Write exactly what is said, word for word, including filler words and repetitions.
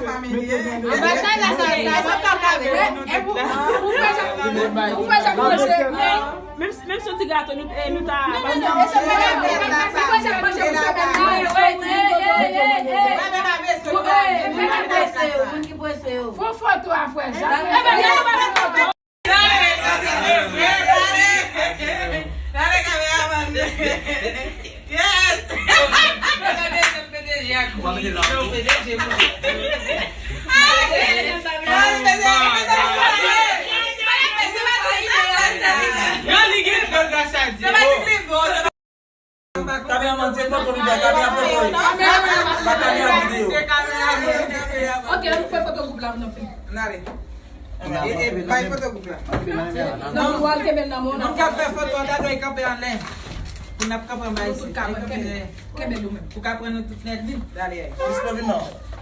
Anba chay la, sa, sa, sa, sa, sa, sa, e pou, pou fè Jacques, pou fè Jacques Roger. Menm, menm si yon ti gato, nou, eh, nou ta. Non, non, non, e se pa la fèt la, sa. Pou fè Jacques Roger pou semèn nan. Ey, ey, ey, ey, ey. Ey, ey, ey, ey. Moun ki prese yo, moun ki prese yo. Fò foto a frè Jacques. Ey, ey, ey, ey. Gade, gade, gade, gade kameraman. Yes! Yo, li gen bèl gras a Dye. Kameraman, se foto videyo, kamera foto. Sa kamera videyo. Ok, nou fè foto gwoup la pou nou fè. N ale. E, e, bay foto gwoup la. Non, nou al kenbe l nan men w. Moun k ap fè foto, ta dwe kanpe anlè. Pou n ap kanpe anba isit. Kenbe, kenbe nou menm. Pou ka pran nou tout nèt li. Dale. Jis love non.